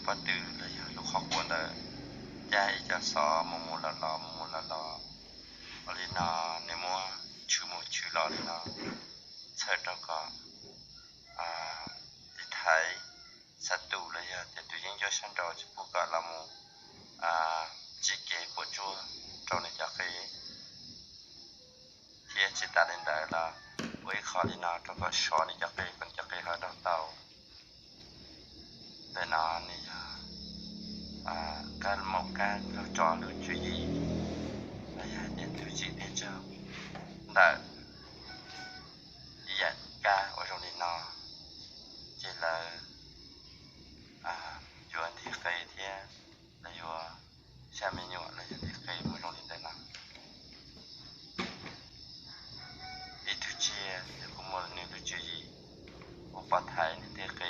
pob tw los yog lub qhov quav ntawd, cab ib co xov mus mus los los mus mus los los. Ua li no nws muab tshwm mus tshwm los li no, txhawm rau kom tiv thaiv xav tus los yog tias tus yeeb ncuab sab nraud tsis pub kom los mus tsim kev puas tsuaj rau nws cov qe. Thiab tsis tas li ntawd los ua ib qho li no rau kom sov nws cov qe kom nws cov qe ho raug tau. Ntawm no nws yog kab maum kab laug tso lub tswv yim los yog hais tias tus tsim teb tsaug ntawm ib yam kab ua zoo li no, ces lawv yuav nthib qe thiab lawv yuav xya me nyuam los yog nthib qe muaj zoo li ntawm no. Ib tug tsiaj yog kuj muaj nws lub tswv yim ua pov thaiv nws tej qe.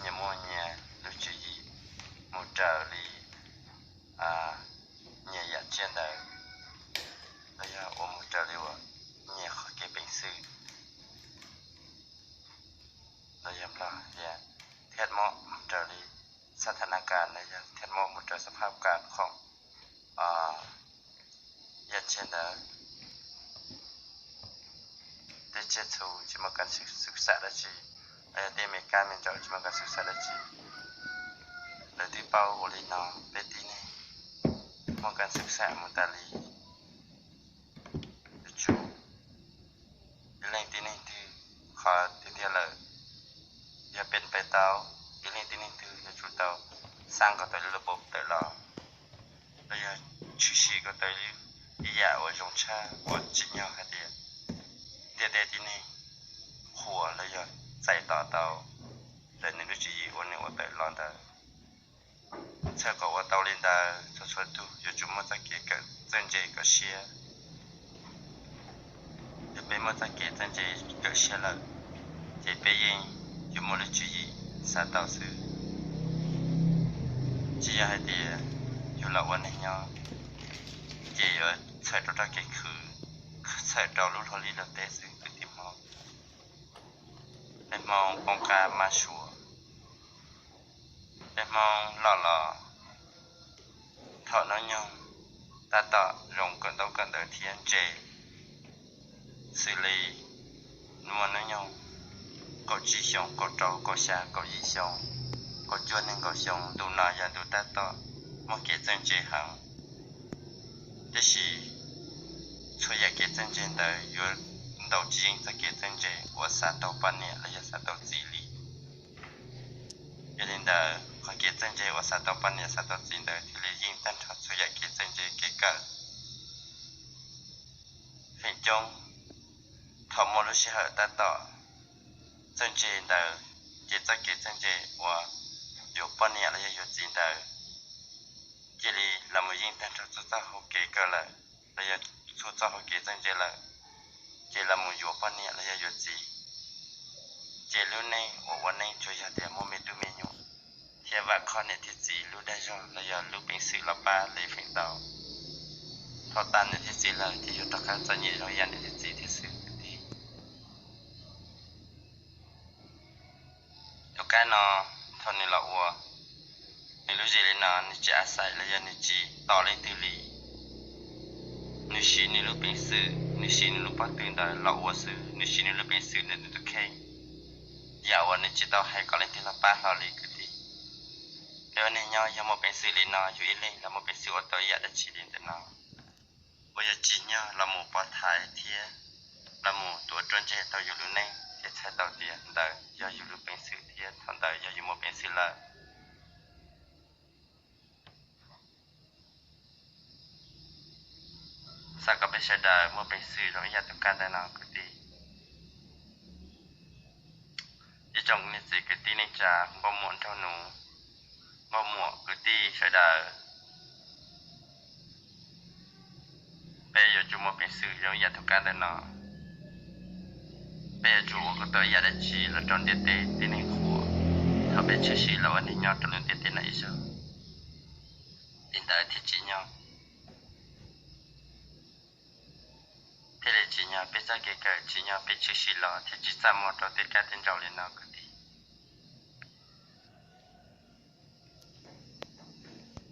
Nyias muaj nyias lub tswv yim mus raws li nyias yam tsiaj ntawd, los yog ua mus raws li uas nyias qhov kev peev xwm, los yog Nplog tias thiaj mob mus raws li xab tha na kas los yog thiaj mob mus raws xab phab kas khoom yam tsiaj ntawd. Tej tsiaj txhu tsis muaj kas xwm xam dab tsi, los yog tej me kab me ntsaum tsis muaj kas xwm xam dab tsi. Lawv twb paub ua li no, peb tib neeg muaj kas xwm xam mus tas li. Yuav tsum ib leej tib neeg twg qhov tiag tiag lawm, yog peb pais tau, ib leej tib neeg twg yuav tsum tau xaj kom tau lub laj pov tawm los, los yog tshwm sim kom tau ib yam uas zoo tshaj uas tsim nyog hais tias ntiaj teb tib neeg qhuas los yog txais tos tau ntawm nws lub tswv yim uas nws ua tawm los ntawd. Txhawm kom ua tau li ntawd, txhua txhua tug yuav tsum muaj txoj kev kawm txawj ntse kawm siab. Yog peb muaj txoj kev txawj ntse kawm siab lawm, ces peb yeej yuav muaj lub tswv yim xav tau xwb. Tsis yog hais tias yus los ua neeg nyob ces yuav txhawm rau txoj kev khwv, txhawm rau lub luag li luag teb xwb kwv tij Hmoob. Peb Hmoob poob qab mab suav, peb Hmoob loj los thaum hnub nyoog tab tom zoo kawm ntaub kawm ntawv thiab ntse, xws li muaj hnub nyoog kaum tsib xyoo, kaum rau, kaum xya, kaum yim xyoo, kaum cuaj, nees nkaum xyoo, ntu no yog ntu tab tom muaj kev txawj ntse heev. Tiam sis txhua yam kev txawj ntse ntawd yuav ntaus tsis yeej txoj kev txawj ntse uas xav tau poj niam los yog xav tau txiv li. Yog li ntawd, qhov kev txawj ntse uas xav tau poj niam xav tau txiv ntawd thiaj li yeej tag nrho txhua yam kev txawj ntse kev kawm. Feem coob, thaum muaj lub sij hawm tab tom txawj ntse ntawd, ces txoj kev txawj ntse uas yuav poj niam los yog yuav txiv ntawd cia li los mus yeej tag nrho txhua txoj hauv kev kawm lawm, los yog txhua txoj hauv kev txawj ntse lawm, ces los mus yuav poj niam los yog yuav txiv. Ces lub neej uas ua neej tsuas yog tias muaj me tub me nyuam thiab vam khom niam thiab txiv lub dag zog los yog lub peev xwm los pab li feem ntau. Thaum tas niam thiab txiv lawm ces yuav rov qab txom nyem zoo ib yam niam thiab txiv thiab xwb kwv tij. Tus kab no, thaum nws los ua nws lub zes li no, nws tsis a xais los yog nws tsis tos leej twg li. Nws siv nws lub peev xwm, nws siv nws lub pob tw ntawd los ua xwb, nws siv nws lub peev xwm ntawm nws tus kheej, yam uas nws tsis tau hais kom leej twg los pab hlo li kwv tij. Peb ua neeg nyob yog muaj peev xwm li no, yus ib leeg los muaj peev xwm ua tau ib yam dab tsi li ntawm no, uas yog tsim nyog los mus pov thaiv thiab los mus tuav ruaj ntseg tau yus lub neej thiab txhais tau tias ntawd yog yus lub peev xwm thiab thaum ntawd yog yus muaj peev xwm lawm. Xav kom peb sawv daws muaj peev xwm zoo ib yam tus kab ntawm no kwv tij. Ib tsoom niam txiv kwv tij neej tsa nkauj muam nraug nus, nkauj muam kwv tij sawv daws, peb yuav tsum muaj peev xwm zoo ib yam tus kab ntawm no. Peb yuav tsum ua kom tau ib yam dab tsi los rau ntiaj teb tib neeg qhuas thaum peb tshwm sim los ua neeg nyob rau lub ntiaj teb no ib zaug. Li ntawd thiaj tsim nyog. thiaj li tsim nyog peb txoj kev kawm, tsim nyog peb tshwm sim los thiab tsis txaj muag rau tej kab tej ntsaum li no.